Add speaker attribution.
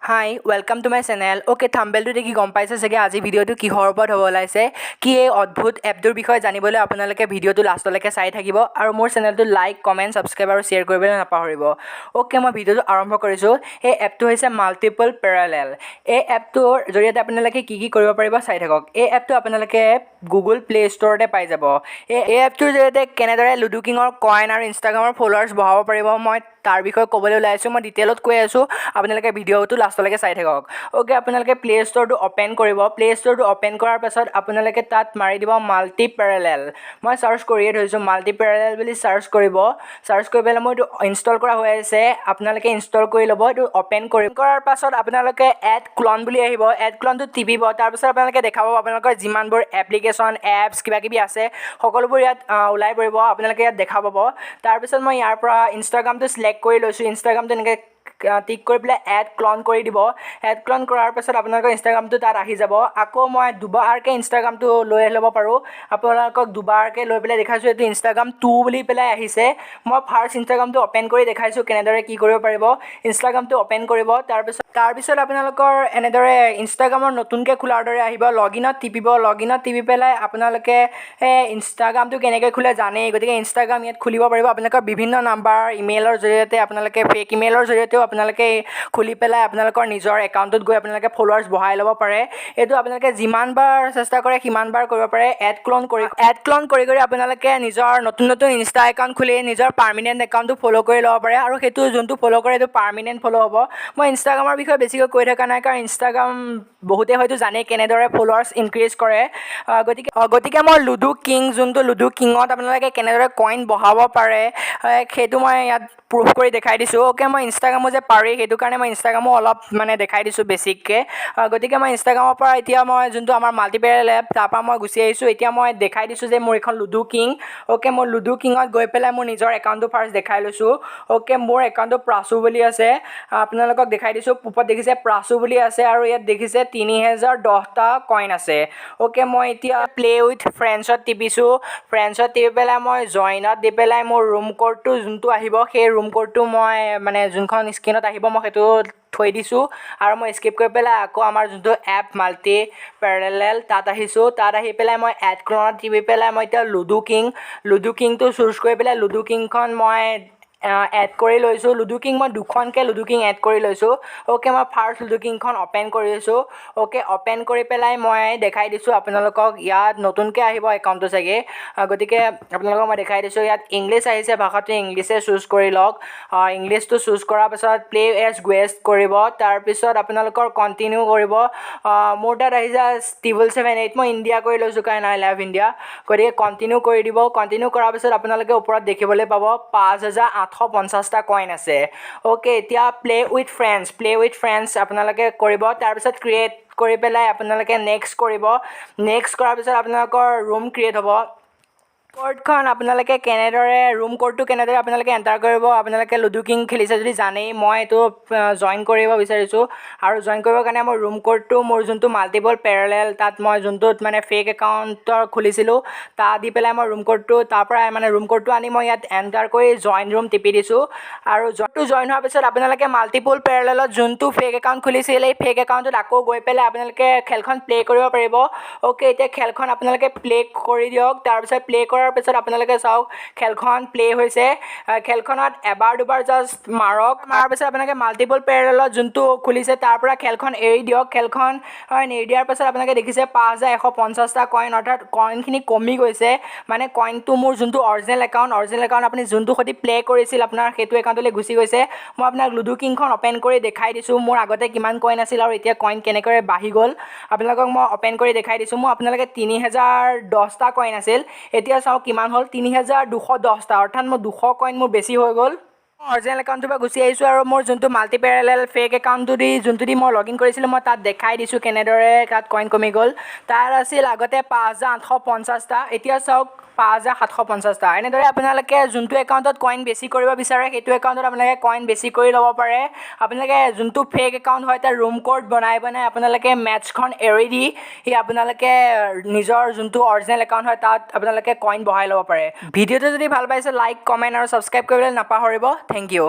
Speaker 1: Hi, welcome to my channel. Okay, থাম্বনেইলটো দেখি গম পাইছে চাগে আজি ভিডিঅ'টো কিহৰ ওপৰত হ'ব ওলাইছে। কি এই অদ্ভুত এপটোৰ বিষয়ে জানিবলৈ আপোনালোকে ভিডিঅ'টো লাষ্টলৈকে চাই থাকিব আৰু মোৰ চেনেলটো লাইক, কমেণ্ট, ছাবস্ক্ৰাইব আৰু শ্বেয়াৰ কৰিবলৈ নাপাহৰিব। অ'কে, মই ভিডিঅ'টো আৰম্ভ কৰিছোঁ। এই এপটো হৈছে মাল্টিপল পেৰালেল। এই এপটোৰ জৰিয়তে আপোনালোকে কি কি কৰিব পাৰিব চাই থাকক। এই এপটো আপোনালোকে গুগল প্লে ষ্ট'ৰতে পাই যাব। এই এপটোৰ জৰিয়তে কেনেদৰে লুডু কিঙৰ কইন আৰু ইনষ্টাগ্ৰামৰ ফ'ল'ৱাৰ্ছ বঢ়াব পাৰিব, মই তাৰ বিষয়ে ক'বলৈ ওলাই আছোঁ। মই ডিটেইলত কৈ আছোঁ, আপোনালোকে ভিডিঅ'টো লাষ্টলৈকে চাই থাকক। অ'কে, আপোনালোকে প্লে ষ্ট'ৰটো অ'পেন কৰিব। প্লে ষ্ট'ৰটো অ'পেন কৰাৰ পাছত আপোনালোকে তাত মাৰি দিব মাল্টি পেৰেলেল। মই চাৰ্চ কৰিয়ে থৈছোঁ। মাল্টি পেৰেলেল বুলি চাৰ্চ কৰিব। চাৰ্চ কৰি পেলাই মই এইটো ইনষ্টল কৰা হৈ আছে, আপোনালোকে ইনষ্টল কৰি ল'ব। এইটো অ'পেন কৰি কৰাৰ পাছত আপোনালোকে এড ক্লন বুলি আহিব। এড ক্লনটো টিপিব। তাৰপিছত আপোনালোকে দেখাব আপোনালোকৰ যিমানবোৰ এপ্লিকেশ্যন, এপছ, কিবা কিবি আছে, সকলোবোৰ ইয়াত ওলাই পৰিব। আপোনালোকে ইয়াত দেখা পাব। তাৰপিছত মই ইয়াৰ পৰা ইনষ্টাগ্ৰামটো চিলেক্ট কৰি লৈছোঁ। ইনষ্টাগ্ৰামটো এনেকৈ টিক কৰি পেলাই এড ক্লন কৰি দিব। এড ক্লন কৰাৰ পাছত আপোনালোকৰ ইনষ্টাগ্ৰামটো তাত আহি যাব। আকৌ মই দুবাৰকৈ ইনষ্টাগ্ৰামটো লৈ ল'ব পাৰোঁ। আপোনালোকক দুবাৰকৈ লৈ পেলাই দেখাইছোঁ। এইটো ইনষ্টাগ্ৰাম টু বুলি পেলাই আহিছে। মই ফাৰ্ষ্ট ইনষ্টাগ্ৰামটো অ'পেন কৰি দেখাইছোঁ কেনেদৰে কি কৰিব পাৰিব। ইনষ্টাগ্ৰামটো অ'পেন কৰিব। তাৰপিছত আপোনালোকৰ এনেদৰে ইনষ্টাগ্ৰামৰ নতুনকৈ খোলাৰ দৰে আহিব। লগ ইনত টিপিব। লগ ইনত টিপি পেলাই আপোনালোকে ইনষ্টাগ্ৰামটো কেনেকৈ খোলে জানেই, গতিকে ইনষ্টাগ্ৰাম ইয়াত খুলিব পাৰিব। আপোনালোকৰ বিভিন্ন নাম্বাৰ, ইমেইলৰ জৰিয়তে, আপোনালোকে ফেক ইমেইলৰ জৰিয়তেও আপোনালোকে খুলি পেলাই আপোনালোকৰ নিজৰ একাউণ্টটোত গৈ আপোনালোকে ফ'ল'ৱাৰ্ছ বঢ়াই ল'ব পাৰে। এইটো আপোনালোকে যিমানবাৰ চেষ্টা কৰে সিমানবাৰ কৰিব পাৰে। এড ক্লন কৰি কৰি আপোনালোকে নিজৰ নতুন নতুন ইনষ্টা একাউণ্ট খুলি নিজৰ পাৰ্মানেণ্ট একাউণ্টটো ফ'ল' কৰি ল'ব পাৰে আৰু সেইটো যোনটো ফ'ল' কৰে, সেইটো পাৰ্মানেণ্ট ফ'ল' হ'ব। মই ইনষ্টাগ্ৰামৰ বিষয়ে বেছিকৈ কৈ থকা নাই, কাৰণ ইনষ্টাগ্ৰাম বহুতে হয়তো জানেই কেনেদৰে ফ'ল'ৱাৰ্ছ ইনক্ৰিজ কৰে। গতিকে মই লুডু কিং, যোনটো লুডু কিঙত আপোনালোকে কেনেদৰে কইন বঢ়াব পাৰে, সেইটো মই ইয়াত প্ৰুফ কৰি দেখাই দিছোঁ। অ'কে, মই ইনষ্টাগ্ৰামো যে পাৰি, সেইটো কাৰণে মই ইনষ্টাগ্ৰামো অলপ মানে দেখাই দিছোঁ বেছিককৈ। গতিকে মই ইনষ্টাগ্ৰামৰ পৰা এতিয়া মই যোনটো আমাৰ মাল্টিপেৰেল এপ, তাৰপৰা মই গুচি আহিছোঁ। এতিয়া মই দেখাই দিছোঁ যে মোৰ এইখন লুডু কিং। অ'কে, মই লুডু কিঙত গৈ পেলাই মোৰ নিজৰ একাউণ্টটো ফাৰ্ষ্ট দেখাই লৈছোঁ। অ'কে, মোৰ একাউণ্টটো প্ৰাচু বুলি আছে। আপোনালোকক দেখাই দিছোঁ। ওপৰত দেখিছে প্ৰাচু বুলি আছে আৰু ইয়াত দেখিছে 3010টা কইন আছে। অ'কে, মই এতিয়া প্লে উইথ ফ্ৰেণ্ডছত টিপিছোঁ। ফ্ৰেণ্ডছত টিপি পেলাই মই জইনত দি পেলাই মোৰ ৰুম ক'ডটো যোনটো আহিব, সেই ৰুম ক'ডটো মই মানে যোনখন স্ক্ৰীণত আহিব, মই সেইটো থৈ দিছোঁ আৰু মই স্কিপ কৰি পেলাই আকৌ আমাৰ যোনটো এপ মাল্টি পেৰেলেল, তাত আহিছোঁ। তাত আহি পেলাই মই এড ক্লনত টিপি পেলাই মই এতিয়া লুডু কিং, লুডু কিংটো চুজ কৰি পেলাই লুডু কিংখন মই এড কৰি লৈছোঁ। লুডু কিং মই দুখনকৈ লুডু কিং এড কৰি লৈছোঁ। অ'কে, মই ফাৰ্ষ্ট লুডু কিংখন অ'পেন কৰিছোঁ। অ'কে, অ'পেন কৰি পেলাই মই দেখাই দিছোঁ আপোনালোকক। ইয়াত নতুনকৈ আহিব একাউণ্টটো চাগে, গতিকে আপোনালোকক মই দেখাই দিছোঁ। ইয়াত ইংলিছ আহিছে, ভাষাটো ইংলিছে চুজ কৰি লওক। ইংলিছটো চুজ কৰাৰ পাছত প্লে এজ গুৱেষ্ট কৰিব। তাৰপিছত আপোনালোকৰ কণ্টিনিউ কৰিব। মোৰ তাত আহিছে 777 8। মই ইণ্ডিয়া কৰি লৈছোঁ, কাৰণ I love India। গতিকে কণ্টিনিউ কৰি দিব। কণ্টিনিউ কৰাৰ পিছত আপোনালোকে ওপৰত দেখিবলৈ পাব 5850টা কইন আছে। অ'কে, এতিয়া play with friends, play with friends আপোনালোকে কৰিব। তাৰপিছত ক্ৰিয়েট কৰি পেলাই আপোনালোকে নেক্সট কৰিব। নেক্সট কৰাৰ পিছত আপোনালোকৰ ৰুম ক্ৰিয়েট হ'ব। ক'ডখন আপোনালোকে কেনেদৰে, ৰুম ক'ডটো কেনেদৰে আপোনালোকে এণ্টাৰ কৰিব, আপোনালোকে লুডু কিং খেলিছে যদি জানেই। মই এইটো জইন কৰিব বিচাৰিছোঁ আৰু জইন কৰিবৰ কাৰণে মই ৰুম ক'ডটো মোৰ যোনটো মাল্টিপল পেৰেলেল, তাত মই যোনটোত মানে ফেক একাউণ্টৰ খুলিছিলোঁ, তাত দি পেলাই মই ৰুম ক'ডটো তাৰ পৰা মানে ৰুম ক'ডটো আনি মই ইয়াত এণ্টাৰ কৰি জইন ৰুম টিপি দিছোঁ। আৰু জইনটো জইন হোৱাৰ পিছত আপোনালোকে মাল্টিপল পেৰেলেলত যোনটো ফেক একাউণ্ট খুলিছিল, এই ফেক একাউণ্টটোত আকৌ গৈ পেলাই আপোনালোকে খেলখন প্লে' কৰিব পাৰিব। অ'কে, এতিয়া খেলখন আপোনালোকে প্লে' কৰি দিয়ক। তাৰপিছত প্লে' কৰাৰ পিছত আপোনালোকে চাওক খেলখন প্লে' হৈছে। খেলখনত এবাৰ দুবাৰ জাষ্ট মাৰক। মাৰাৰ পিছত আপোনালোকে মাল্টিপল পেৰেলত যোনটো খুলিছে, তাৰ পৰা খেলখন এৰি দিয়ক। খেলখন এৰি দিয়াৰ পাছত আপোনালোকে দেখিছে 5150টা কইন, অৰ্থাৎ কইনখিনি কমি গৈছে। মানে কইনটো মোৰ যোনটো অৰিজিনেল একাউণ্ট, অৰিজিনেল একাউণ্ট আপুনি যোনটো সৈতে প্লে' কৰিছিল, আপোনাৰ সেইটো একাউণ্টলৈ গুচি গৈছে। মই আপোনাক লুডু কিংখন অ'পেন কৰি দেখাই দিছোঁ, মোৰ আগতে কিমান কইন আছিল আৰু এতিয়া কইন কেনেকৈ বাঢ়ি গ'ল। আপোনালোকক মই অ'পেন কৰি দেখাই দিছোঁ। মোৰ আপোনালোকে 3010টা কইন আছিল, এতিয়া চাওক কিমান হ'ল, 3210টা, অৰ্থাৎ মোৰ 200 কইন মোৰ বেছি হৈ গ'ল। অৰিজিনেল একাউণ্টটোৰ পৰা গুচি আহিছোঁ আৰু মোৰ যোনটো মাল্টি পেৰেলেল ফেক একাউণ্টটো দি যোনটো দি মই লগ ইন কৰিছিলোঁ, মই তাত দেখাই দিছোঁ কেনেদৰে তাত কইন কমি গ'ল। তাত আছিল আগতে 5850টা, এতিয়া চাওক 5750টা। এনেদৰে আপোনালোকে যোনটো একাউণ্টত কইন বেছি কৰিব বিচাৰে, সেইটো একাউণ্টত আপোনালোকে কইন বেছি কৰি ল'ব পাৰে। আপোনালোকে যোনটো ফেক একাউণ্ট হয়, তাৰ ৰুম ক'ড বনাই বনাই আপোনালোকে মেটচখন এৰি দি সি আপোনালোকে নিজৰ যোনটো অৰিজিনেল একাউণ্ট হয়, তাত আপোনালোকে কইন বঢ়াই ল'ব পাৰে। ভিডিঅ'টো যদি ভাল পাইছে, লাইক, কমেণ্ট আৰু ছাবস্ক্ৰাইব কৰিবলৈ নাপাহৰিব। Thank you.